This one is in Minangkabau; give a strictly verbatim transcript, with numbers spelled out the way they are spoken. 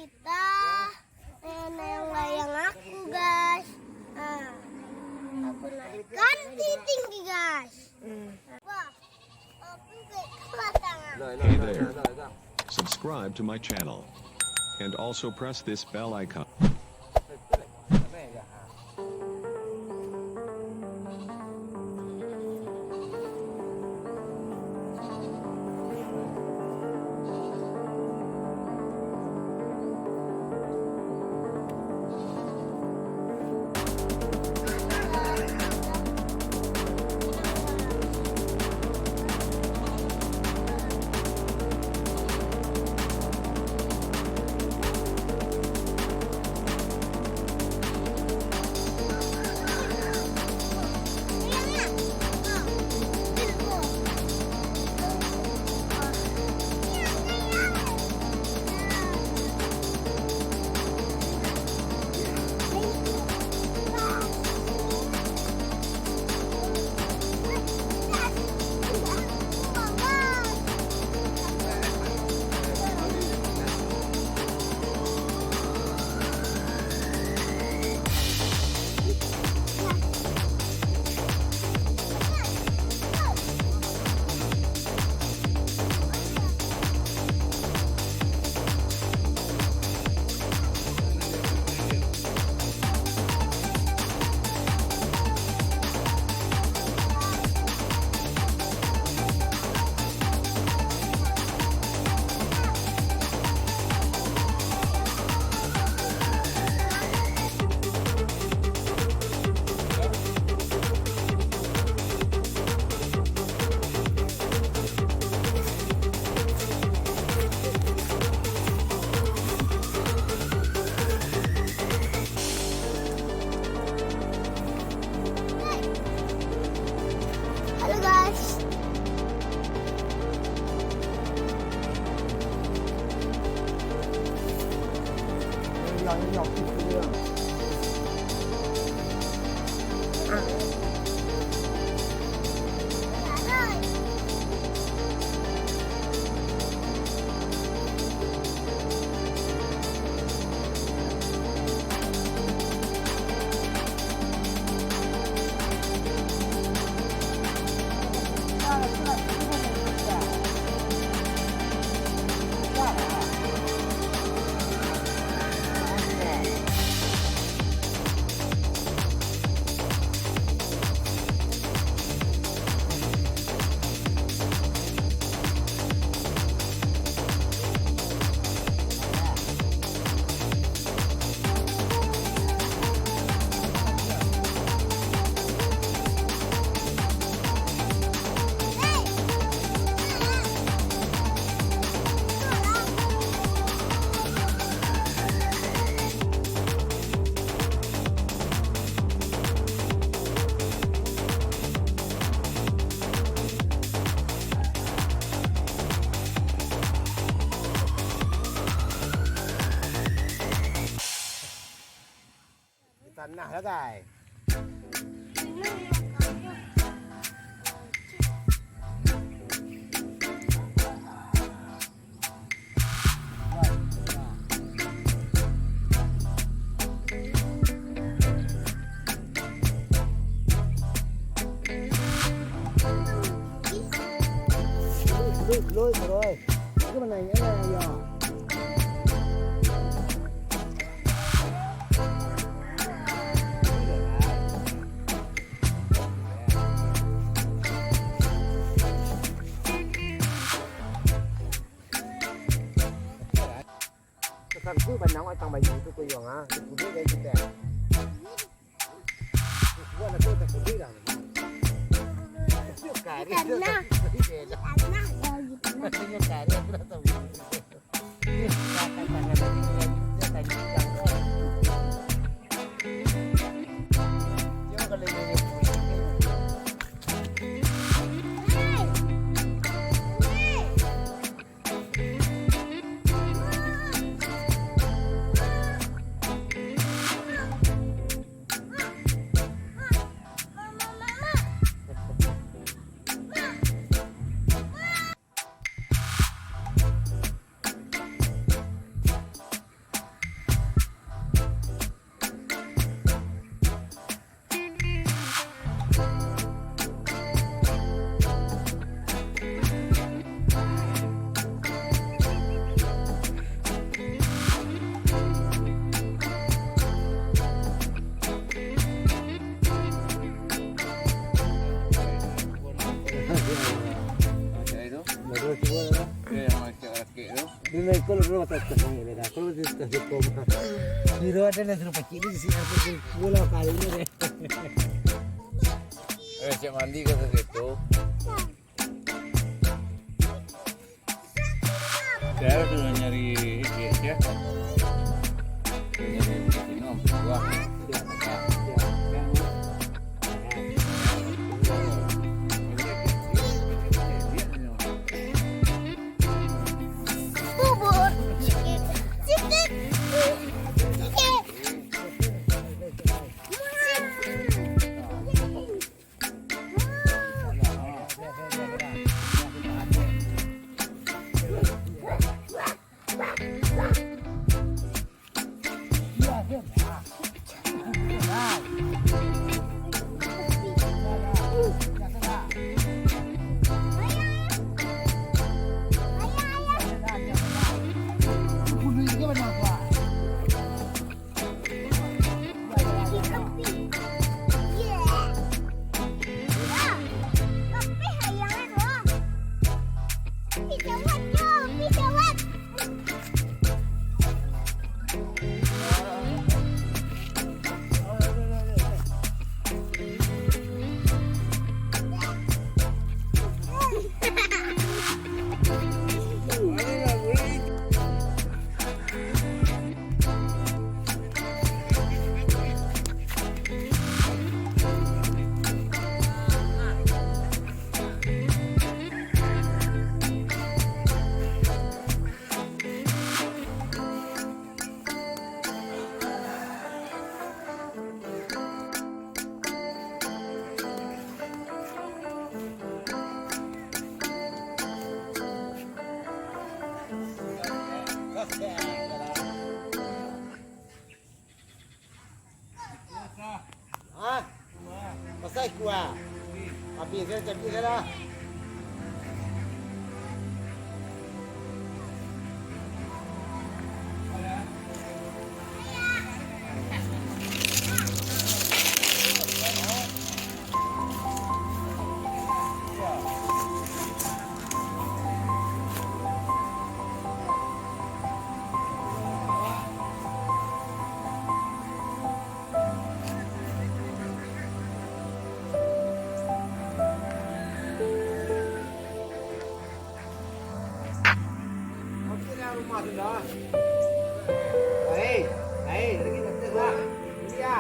Kita, eh, layang-layang aku, guys. Ah, aku naikkan tinggi-tinggi, guys. Hmm. Wah, aku ke kematangan. Hey there. Subscribe to my channel. And also press this bell icon. Halo, guys. Di tanah lah, guys. Terus, terus, terus. Itu mana yang, ya? Sangku banang watang bayi tu kuyuang, ah. Dikubuik dari kita. Dikubuik lah tu, tak kubuik lah. Tanah. Tanah, ya, gitu. Tanah. Tanah, ya, gitu. Kalau tak tahu ni dah, kalau tak tahu kau mah. Kira ada lah suruh pacik ni, si apa tu, bola kali ni deh. Eh, cek mandi ka situ. Saya sudah nyari, ya, ya. Sudah nyari minum, buah. Ya. Bubur. Sikit. Sikit. Hah? Pasal kuah. Habis kan, cabi kan lah. Oke, dah rumah tu dah. Hei, hei, lagi nak tes lah. Iya.